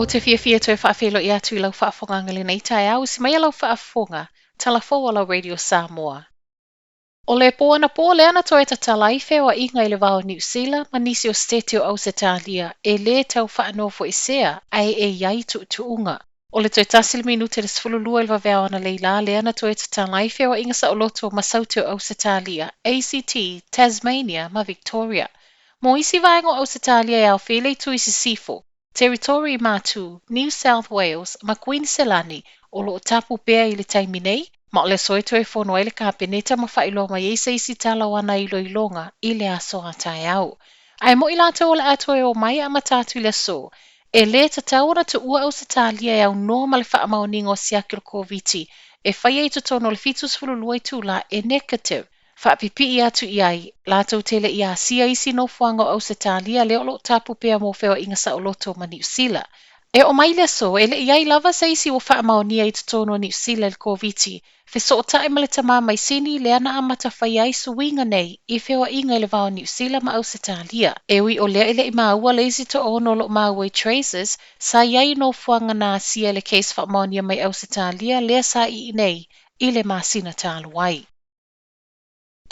Ou te fiafia e toe faafeiloai atu i lau faafofogaga i lenei taeao, usi maia lau faafofoga, tala fou o lau Radio Samoa. O le pō anapō lea na toe tatala ai feoaiga i le va o Niu Sila ma nisi o Setete o Ausetalia e lē tau faanofoesea ae e i ai tuutuuga. O le toe tasi le minute i le 12 i le vaveao analeila lea na toe tatala ai feoaiga saoloto ma Saute o Ausetalia, ACT, Tasmania ma Victoria. Mo isi vaega o Ausetalia e aofia ai le itu i sisifo, Teritori i Matu, New South Wales, ma Kuiniselani, o lo o tapu pea i le taimi nei, ma o le aso e toe fono ai le Kapeneta ma faailoa mai ai se isi tala o ana iloiloga i le aso a taeao. Ae mo'i latou o le a toe o mai e amata atu i le aso, e lē tatau ona tuua Ausetalia e aunoa ma le faamaoniga o siaki o le Koviti e faia i totonu o le 72 itula e negative. Faapipii atu i ai, latou te le i asia isi nofoaga o Ausetalia lea o lo o tapu pea mo feoaiga saoloto ma Niu Sila. E oo mai i le aso, e le i i ai lava se isi ua faamaonia i totonu o Niu Sila i le Koviti, fesootai ma le tamā mai Sini lea na amata faia ai suiga nei i feoaiga i le va o Niu Sila ma Ausetalia. E ui o lea e le i maua le isi toaono o lo o maua i Traces, sa i ai i nofoaga na asia i le case faamaonia mai Ausetalia lea sa i inei i le masina talu ai.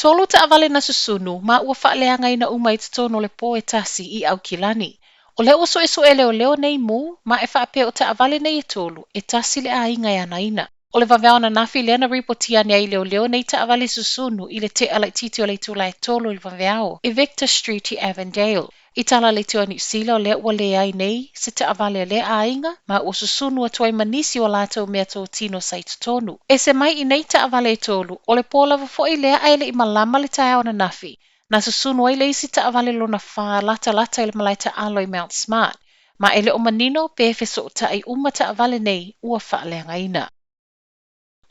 Tolu taavale na susunu ma ua faaleagaina uma i totonu o le pō e tasi i Aukilani. O lea ua suesue e leoleo nei mū ma e faapea o taavale nei e tolu, e tasi le aiga e anaina. O le vaveao ananafi lea na ripotia ane ai e leoleo nei taavale susunu i le tea laitiiti o le itula e tolu i le vaveao i Victor Street i Avondale. I tala a le Itu a Niu Sila o lea ua leai nei se taavale a lea aiga ma ua susunu atu ai ma nisi o a latou meatotino sa i totonu. Ese mai i nei taavale e tolu, o le pō lava foi lea ae le i malama le taeao ananafi, na susunu ai le isi taavale lona whā latalata i le malae taalo i Mount Smart, ma e le o manino pe fesootai uma taavale nei ua faaleagaina.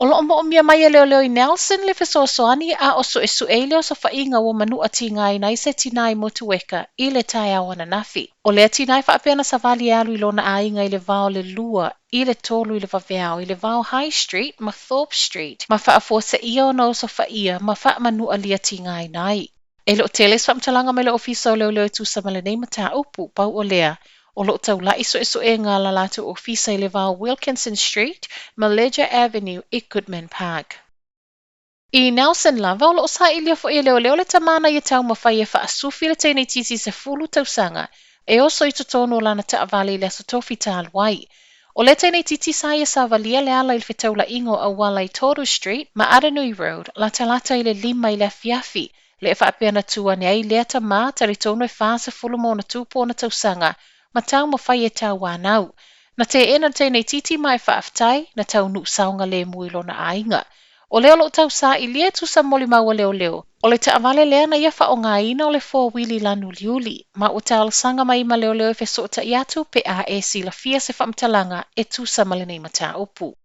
O lo o moomia mai e leoleo i Nelson le fesoasoani a o suesue ai le osofaiga ua manu'a tigaina ai se tinā i Motueka i le taeao ananafi. O lea tinā e faapea na savali e alu i lona aiga i le va o le lua i le tolu i le vaveao i le va o High Street ma Thorpe Street ma faafuaseia ona osofaia ma faamanu'alia tigaina ai. E le o tele se faamatalaga mai le Ofisa o Leoleo e tusa ma lenei mataupu, pau o lea, o lo o taula'i suesuega a la latou ofisa i le va o Wilkinson Street ma Leger Avenue i Goodman Park. I Nelson lava, o lo o sailia foi e leoleo le tamā na ia taumafai e faasufi le teine itiiti 10 tausaga e oso i totonu o lana taavale i le Aso Tofi talu ai. O le teine itiiti sa ia savalia le ala i le fetaulaiga o auala i Toru Street ma Aranui Road latalata i le lima i le afiafi, Lea e faapea na tu ane ai lea tamā, talitonu e 40 ma ona tupu ona tausaga, ma taumafai e tauanau. Na teena le teine itiiti ma e faafetai, na taunuu saogalemu i lona aiga. O lea o lo o tausailia e tusa molimau a leoleo, o le taavale lea na ia faaaogaina o le four-wheelie lanu uliuli, ma ua talosaga mai ma leoleo e fesootai atu pe a e silafia se faamatalaga e tusa ma lenei mataupu.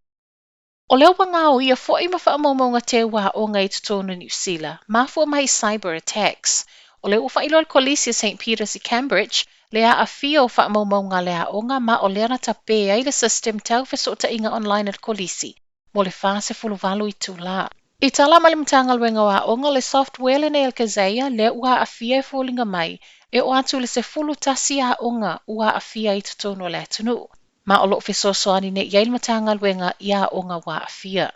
O lea ua gaoia foi ma faamaumauga teu aoga i totonu o Niu Sila, mafua mai i cyber attacks. O lea ua faailoa e le Kolisi o Saint Peters i Cambridge le aafia o faamaumauga a le aoga ma o lea na tapē ai le system tau fesootaiga online a le Kolisi mo le 48 itulā. I tala mai le Matagaluega o Aoga o le software lenei a le Kaseya lea ua aafia e foliga mai e oo atu i le 11 aoga ua aafia i totonu o le atunuu. Ma o lo o fesoasoani nei i ai le Matagaluega i aoga ua aafia.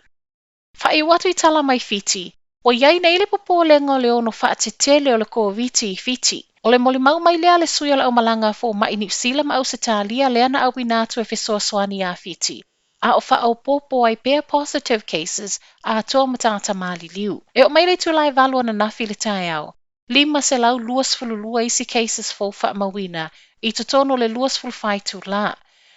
Faaiu atu i tala mai Fiti, ua i ai nei le popolega o le ono faatetele o le Koviti i Fiti. O le molimau mai lea a le sui o le aumalaga a fomai Niu Sila ma Ausetalia lea na auina atu e fesoasoani iā Fiti, a o faaopoopo ai pea positive cases atoa ma tagata maliliu. E oo mai le itula e valu ananafi i le taeao, 522 isi cases fou faamauina i totonu o le 24 itulā,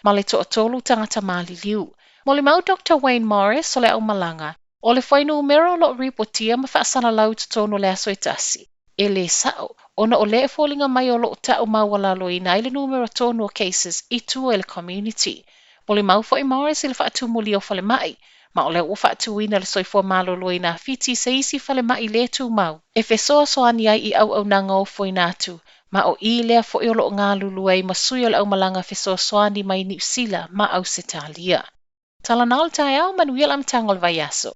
ma le toatolu tagata maliliu. Molimau Doctor Wayne Morris o le aumalaga, o le fuainumera o lo o ripotia ma faasalalau i totonu o le aso e tasi, e lē sa'o, ona o lea e foliga mai o lo o ta'u maualaloina ai le numera tonu o cases i tua i le community. Molimau foi Morris i le faatumulia o falema'i, ma o lea ua faatuina le soifua maloloina a Fiti i se isi falemai lē tumau e fesoasoani ai i auaunaga ofoina atu, ma o i lea foi o lo o galulue ai ma sui o le aumalaga fesoasoani mai Niu Sila ma Ausetalia. Talanoa le taeao, manuia le amataga o le vaiaso.